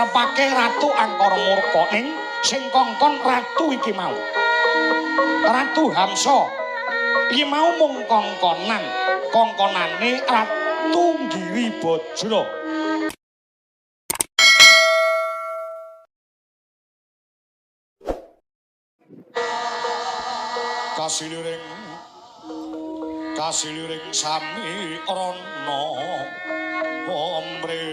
Dikarepake Ratu Angkara Murka ning sing kongkon ratu iki mau. Ratu Hamsa iki mau mung kongkonan, kongkonane Ratu Giribajra. Kasiliring kasiliring sami rana omre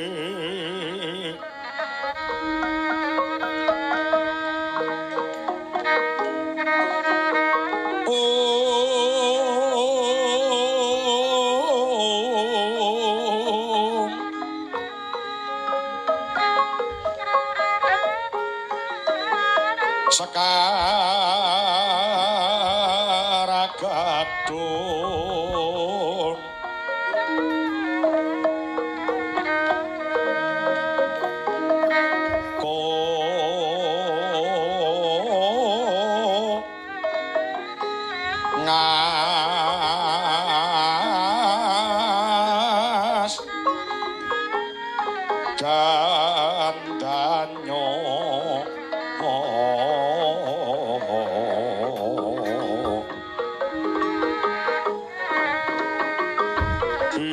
Om Sekaragadung ko ngas dandanyo ing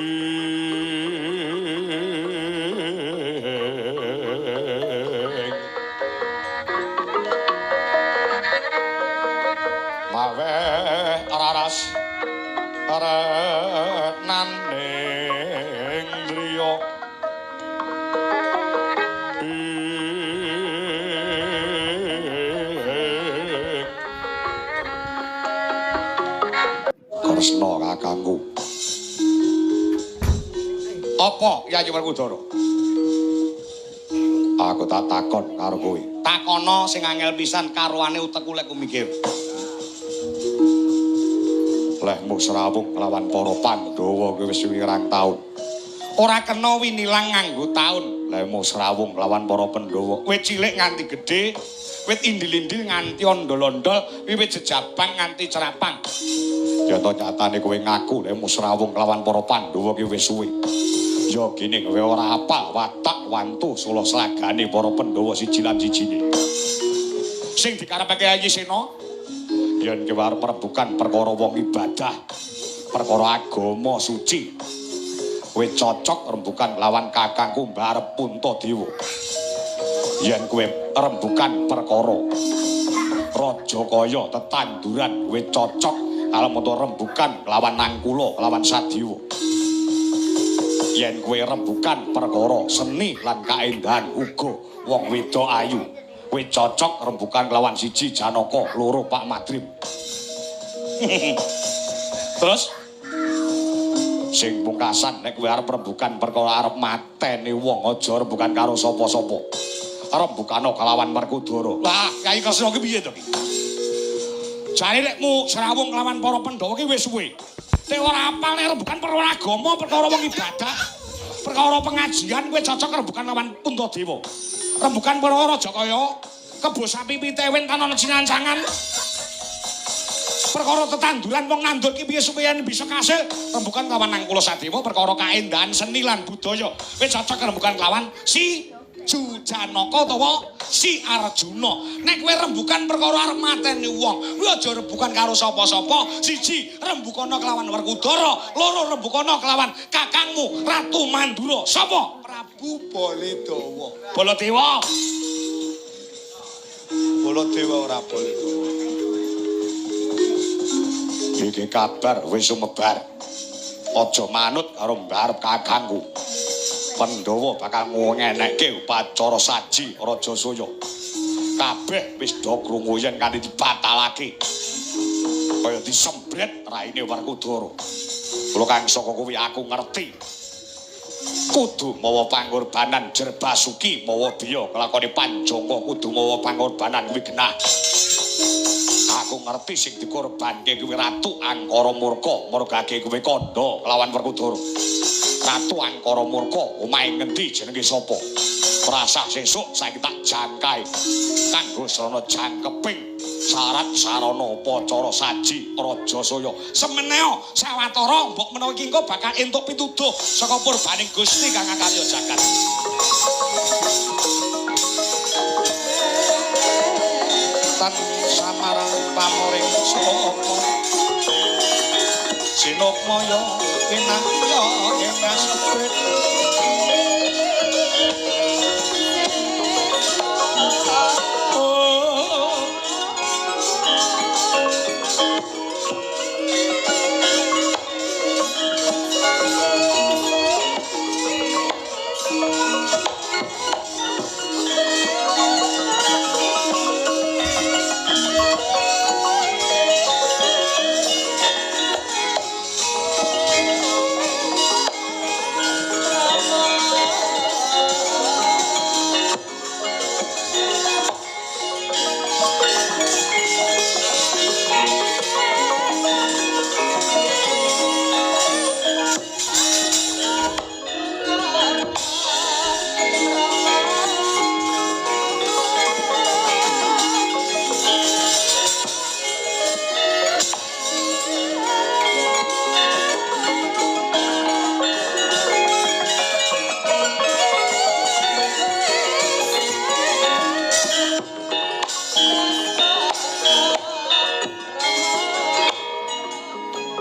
mawe raras renaning driya ing Kresna kakangku. Apa Yayi Werkudara? Aku tak takon karo kowe. Takono sing angel pisan karuane utekku lek mikir. Lehmu srawung kelawan para Pandhawa kuwi wis wirang taun. Ora kena winilang nganggo taun. Lehmu srawung kelawan para Pandhawa. Wit cilik nganti gedhe, wit indil-indil nganti ondol-ondol, wiwit jejabang nganti cerapang. Ya to nyatane kowe ngaku lehmu srawung kelawan para Pandhawa ki wis suwe. Ya gini kowe ora apal watak wantu sula slagane para Pandhawa siji lan sijine. Sing dikarepake Yayi Sena yen kowe arep rembukan perkara wong ibadah, perkara agama suci, kowe cocok rembukan lawan kakangku Mbarep Puntadewa. Yen kowe rembukan perkara raja kaya tetanduran, kowe cocok alamata rembukan lawan Nangkula lawan Sadewa. Yen kowe rembukan perkara seni lan kaendahan uga wong wedok ayu, kowe cocok rembukan lawan siji Janaka, loro Pak Madrim. Terus sing pungkasan nek kowe arep rembukan perkara arep mateni wong aja rembukan karo sapa-sapa. Rembukana kelawan Werkudara. Lah, Kyai Kresna ki piye to ki? Jane lekmu srawung kelawan para Pandhawa ki wis suwe. Nek ora apal nek rembukan perkara agama, perkara wong ibadah, perkara pengajian kowe cocok rembukan lawan Puntadewa. Rembukan perkara raja kaya kebo sapi pitewen tan ana cinancangan. Perkara tetanduran wong nandur ki piye supaya bisa kasil, rembukan lawan Nangkula Sadewa. Perkara kaendahan seni lan budaya kowe cocok rembukan lawan si Janaka utawa si Arjuna. Nek kowe rembukan perkara arep mateni wong, kowe aja rembukan karo sapa-sapa. Siji, rembukana kelawan Werkudara, loro rembukana kelawan kakangmu Ratu Mandura. Sapa? Prabu Baladewa. Baladewa. Baladewa ora Baladewa. Iki kabar wis sumebar. Aja manut karo mbarep kakangku. Pandhawa bakal ngenekke upacara saji Raja Suya. Kabeh wis do krungu yen kanthi dibatalake. Kaya disembret raine Werkudara. Kula kang saka kuwi aku ngerti. Kudu mawa pangorbanan Jerbasuki mawa biya nglakoni panjangka kudu mawa pangorbanan kuwi genah. Aku ngerti sing dikorbanke kuwi Ratu Angkara Murka, mergake kuwi kandha kelawan Werkudara. Ratu Angkara Murka omahe ngendi jenenge sapa? Prasah sesuk saiki tak jangkai kanggo sarana jangkeping syarat sarana upacara saji Raja Suya. Semeneo sawetara mbok menawa iki engko bakal entuk pituduh saka purbaning Gusti kang akarya jagat. Tan samarang pamoring sapa sinukmaya winaya ing asepit.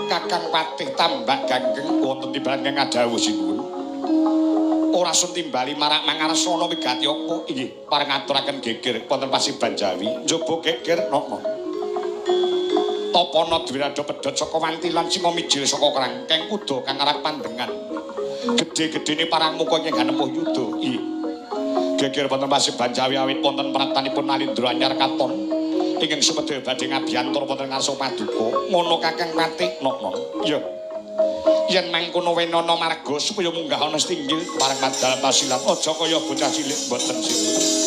Kakang Patih Tambak Ganggeng wonten timbalan kang ngadhawuh sinuwun. Ora sun timbali marak mangarsana wigati apa? Inggih, pareng ngaturaken geger wonten Pasiban Jawi. Njaba geger napa? Tapana dwirada pedhot saka wantilan singa mijil saka krangkeng kuda kang arak pandengan. Gedhe-gedhene parang muka ing ganepuh yuda. Inggih. Geger wonten Pasiban Jawi awit wonten pratanipun Alindra anyar katon. Ingkang sumedya badhe ngabiyantara wonten ngarsa paduka. Ngono Kakang Patih napa? Iya. Yen mangkono wenana marga supaya munggah ana setinggil pareng madal pasilan aja kaya bocah cilik mboten sinuwun.